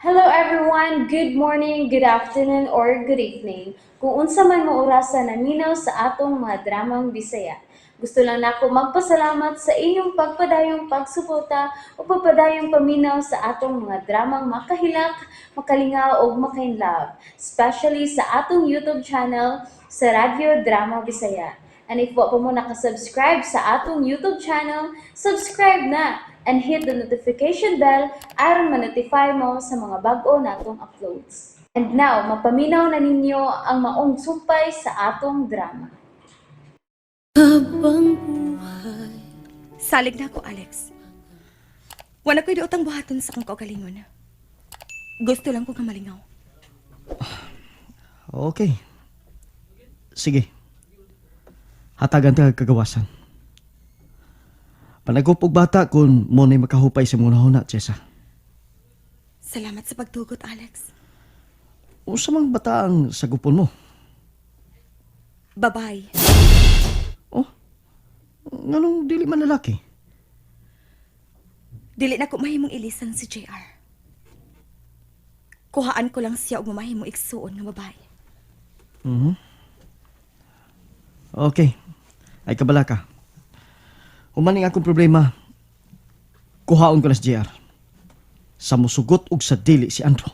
Hello everyone! Good morning, good afternoon, or good evening. Kung unsa man mo orasa naminaw sa atong mga dramang Bisaya. Gusto lang nako magpasalamat sa inyong pagpadayong pagsuporta o pagpadayong paminaw sa atong mga dramang makahilak, makalingaw ug makainlove, especially sa atong YouTube channel sa Radyo Drama Bisaya. And if wa pa mo nakasubscribe sa atong YouTube channel, subscribe na and hit the notification bell aron ma-notify mo sa mga bag-o natong uploads. And now, mapaminaw na ninyo ang maong sumpay sa atong drama. Habang buhay. Salig na ako, Alex. Wala ko'y daotang buhaton sa akong kaugalingon. Gusto lang ko nga malingaw. Okay. Sige. Hatagan ta kagawasan. Panagop og bata kung mo na'y makahupay sa mga huna, Chesa. Salamat sa pagtugot, Alex. Unsa mang bata ang sagupon mo? Bye-bye. Oh, nganong dili man lalaki? Dili na ko mahimong ilisan si JR. Kuhaan ko lang siya og mamahimong igsuon nga babae. Okay. Ay kabala ka. Humaning akong problema, kuhaon ko na si JR. Sa musugot og sa dili si Andrew.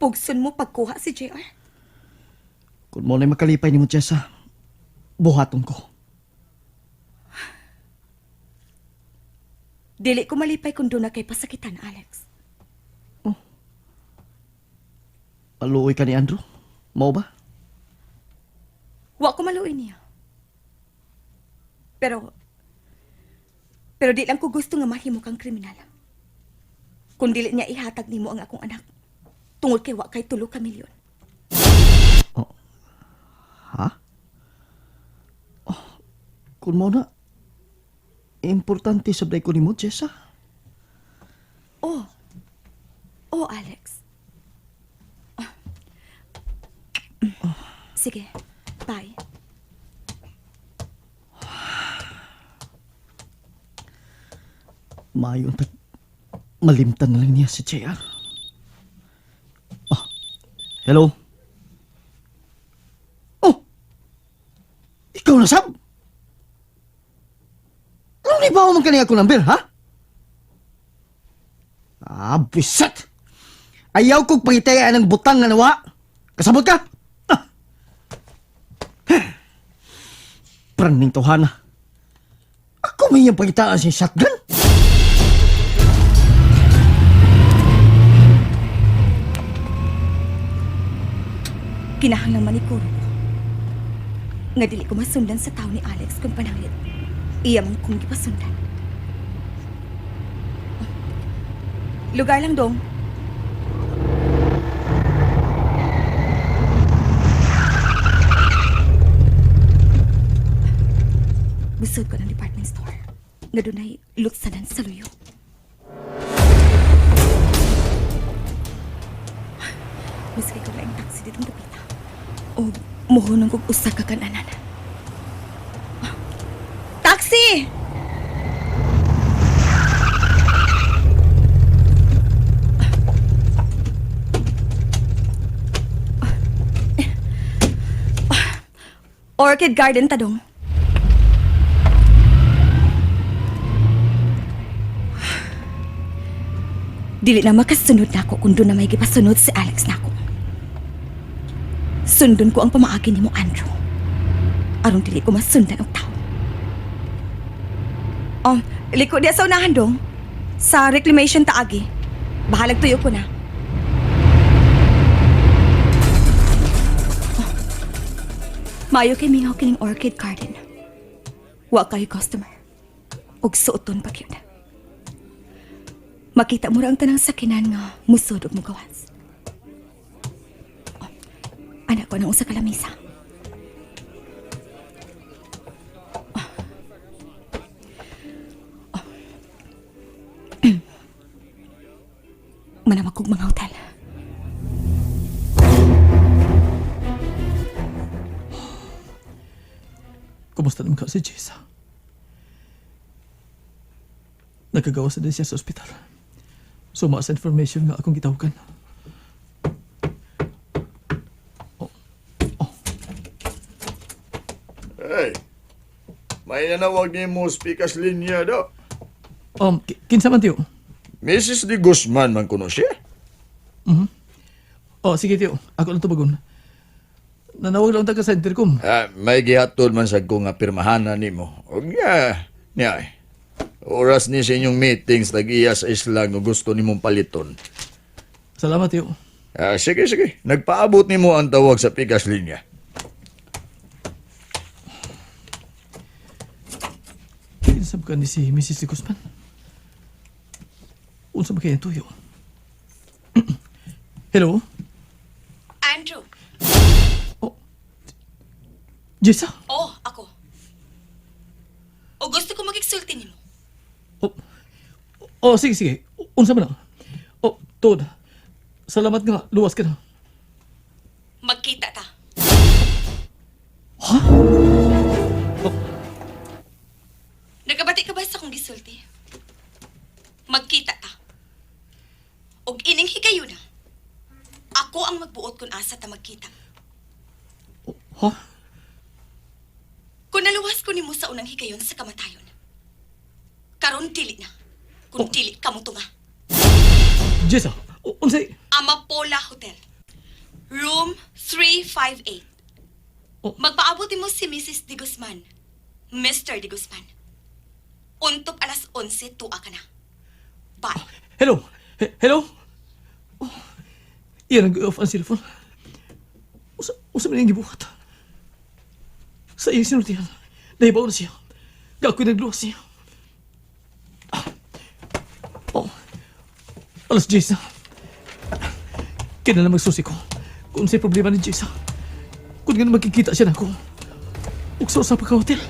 Pugson mo pagkuha si JR. Kung mo na'y makalipay ni mo, Chesa, buhaton ko. Dili ko malipay kung doon na kay pasakitan, Alex. Paluoy ka ni Andrew? Mao ba? Wa ko maluoy niya. Pero, pero di lang ko gusto nga mahimo kang kriminal. Kung dili niya ihatag nimo ang akong anak, tungod kay wa kay tulo ka milyon. Oh. Ha? Oh, kung mo na, importante sa ko nimo, Jessa. Oh. Oh, Alex. Ah. Sige. Bye. Maayo ang malimtan na lang niya si JR. Oh, hello? Oh! Ikaw na, Sab? Anong nibaw man kaniya akong number, ha? Ah, bisat! Ayaw kong pangitayaan ng butang nga nawa. Kasabot ka? Ah. Praning tohana. Ako may iyang pangitaan sa shotgun? Kinahanglan manikuro ko. Nga dili ko masundan sa tao ni Alex kung pananglit. Iya man kong gipasundan. Oh. Lugar lang dong. Busod ko ng department store. Nga dunay lutsanan sa luyo. Maski ko lang taxi ditong dapita. O muhunong kog usa ka kananan. Taxi! Orchid Garden tadong. Dili na makasunod nako kung doon na may gipasunod si Alex nako. Sundon ko ang pamaagi nimo, Andrew. Aron dili ko masundan og tao. Oh, liko diya sa unahan dong. Sa reclamation taagi. Bahalag tuyo ko na. Oh. Maayo kay mingaw kining Orchid Garden. Wa kayo customer. Og suoton pa gyud. Makita mo ra ang tanang sakinan nga musod og mugawas. Oh, anak ko ng usa ka lamisa. Oh. Oh. Manamag kog mga hotel. Kumusta naman ka si Jessa? Nagkagawa sa din siya sa ospital. Suma sa information nga akong gitawagan. Oh. Oh. Hey, may nanawag ni mo speakers linya do. Kinsa man tiyo? Mrs. De Guzman man kuno siya. Oh, sige tiyo. Ako lang tubagon. Nanawag lang ta ka sa intercom. Ah, may gihatod man sad ko nga pirmahanan nimo. Og niya, niya. Eh. Oras ni sa inyong meetings tag-iya sa isla nga gusto nimong paliton. Salamat tiyo. Ah, sige, sige. Nagpaabot nimo ang tawag sa pikas linya. Kinsa ba ka ni si Mrs. De Guzman? Unsa ba kaya ang tuyo? Hello? Andrew. Oh. Jessa? Oh, ako. O gusto ko magigsulti nimo. Oh. Oh, sige, sige. Unsa man na? Oh, Tod. Salamat nga. Luwas ka na. Magkita ta. Ha? Oh, Nagabati ka ba sa akong gisulti? Magkita ta. Og ining higayuna. Ako ang magbuot kung asa ta magkita. oh, ha? Kung naluwas ko nimo sa unang higayon sa kamatayon. Karon dili na. Kung Oh. dili ka mo tunga. Jessa, unsay? Amapola Hotel. Room 358. Oh. Magpaabot mo si Mrs. De Guzman. Mr. De Guzman. Untop alas 11, tuwa ka na. Bye. Hello? Hello? Oh, iyan ang off ang cellphone. Usa man iyang gibuhat. Sa iyang sinultihan, nahibaw na siya. Gako'y nagluwas siya. Ah. Oh, alas 10 na. Kailan na magsusi ko kung sa'y problema ni Jessa. Kung nga magkikita siya na ako. Ukso sa pagka-hotel.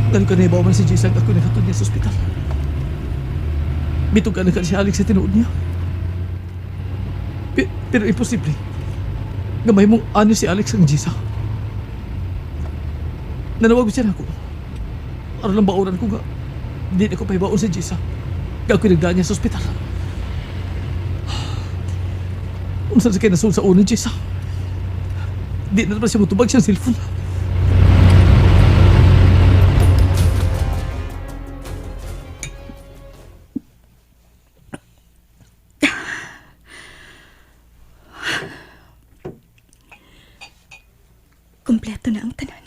Ganun ka nahibaw man si Jessa ako nakatod niya sa ospital. Bitog ka na ka si Alex sa tinuod niya. Pero imposible. Nga may mong ano si Alex ang Jessa. Nanawag ko siya na ako. Aron lang bauran ko nga. Hindi na ko pahibaon si Jessa. Nga ako'y nagdaan niya sa ospital. Unsa sa kay nasul sa una, Jessa? Di na naman siya mutubag siyang cellphone. Kompleto na ang tanan.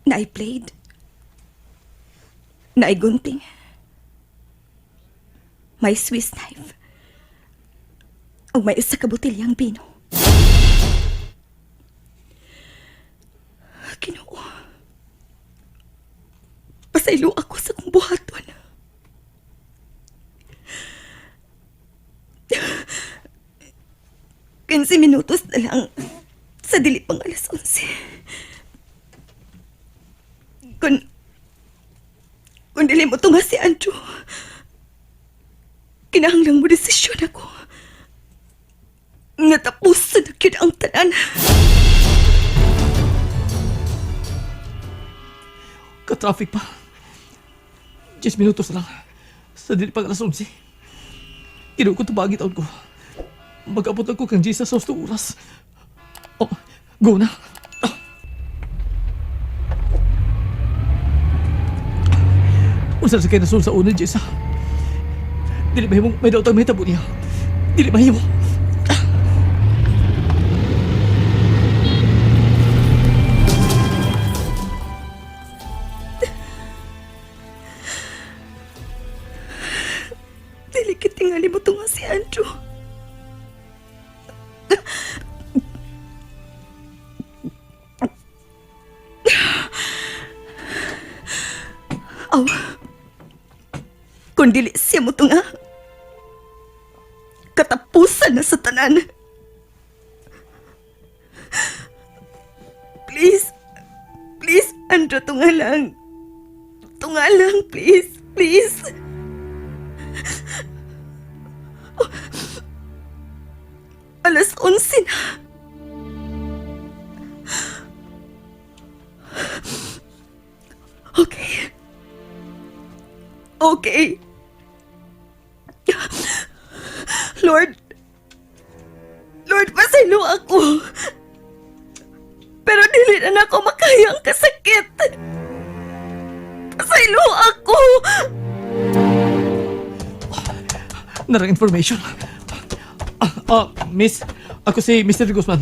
Naay blade. Naay gunting. May Swiss knife. Ug may usa ka botilyang bino. Ginoo. Pasaylo ako sa kong buhaton. 15 minutos na lang sa dili pang alas 11. Kung dili mo tunga si Andrew, kinahanglang mo desisyon ako. Nga tapos sa nagyud ang tanan. Ka-traffic pa. 10 minutos na lang. Sa dili pang alas 11. Kinuha ko tubagi taon ko. Mag-abot ako kang Jesus sa husto oras. Oh, go na. Ah. Unsa sa kay nasul sa una, Jessa? Dili mahimong may daotang mahitabo niya. Dili mahimo. Dili kitingali mo tunga si Andrew. Aw. Kung dili siya mo tunga, katapusan na sa tanan. Please, please, Andrew, tunga lang. Tunga lang, please, please. Alas 11 na. Okay. Lord, Lord, pasaylo ako. Pero dili na nako makaya ang kasakit. Pasaylo ako. Narang information. Miss, ako si Mr. Guzman.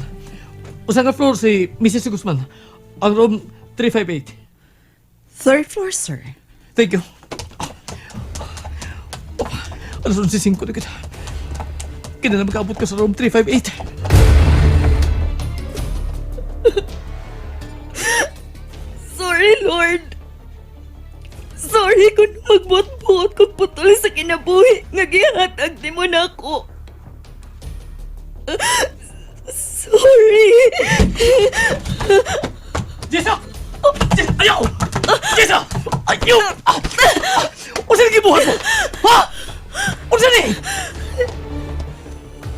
Usa ka floor si Mrs. Guzman. Ang room 358. Third floor, sir. Thank you. Oh, alas 11:05 na kita. Kina na makaabot ko sa room 358. Sorry, Lord. Sorry kung magbuot-buot kong putol sa kinabuhi nga gihatag nimo nako. Sorry. Jessa! Jessa! Ayaw! Jessa! Ayaw! Unsa ni gibuhat mo? Ha? Unsa ni?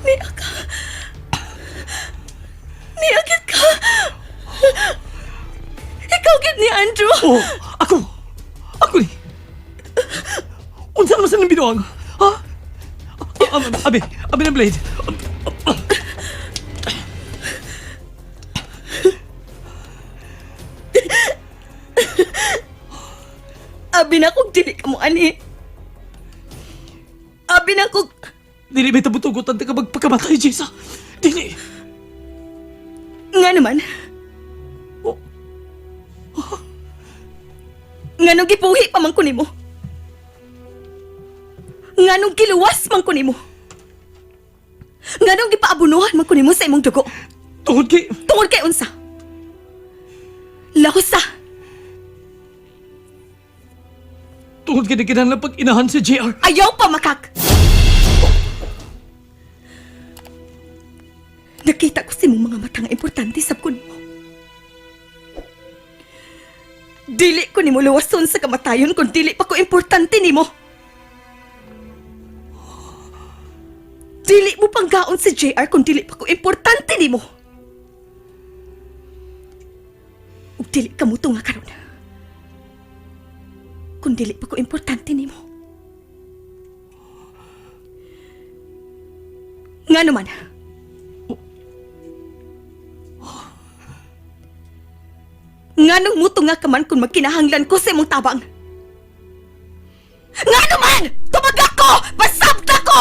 Niya ka. Niya ka. Ikaw gid ni Andrew. Oh, ako. Ako ni. Unsa naman sa nang binuang? Ha? Abi, abi ng blade. Abi na kog dili ka mo ani. Abi na kog. Dili may tabutugutan ka magpakamatay, Jessa. Dili. Nga naman. Oh. Nganong gipuhi pa man ko nimo? Nganong giluwas man ko nimo? Nganong gipaabunuhan man ko nimo sa imong dugo? Tungod kay. Tungod kay unsa? Lahusa! Tungod kay nagkinahanglan pag-inahan si JR. Ayaw pa makak! Nakita ko sa imong mga mata nga importante sa ko nimo. Dili ko nimo luwason sa kamatayon kung dili pa ko importante nimo. Dili mo panggaon si JR kung dili pa ko importante nimo. Ug dili ka mo tunga karon. Kung dili pa ko importante nimo. Nga naman. Nganong mutunga ka man kung magkinahanglan ko sa imong tabang? Nga naman! Tumag ako! Pasabta ko!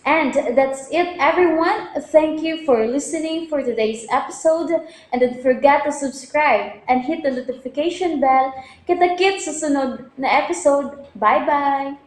And that's it, everyone. Thank you for listening for today's episode. And don't forget to subscribe and hit the notification bell. Kita-kits sa sunod na episode. Bye-bye!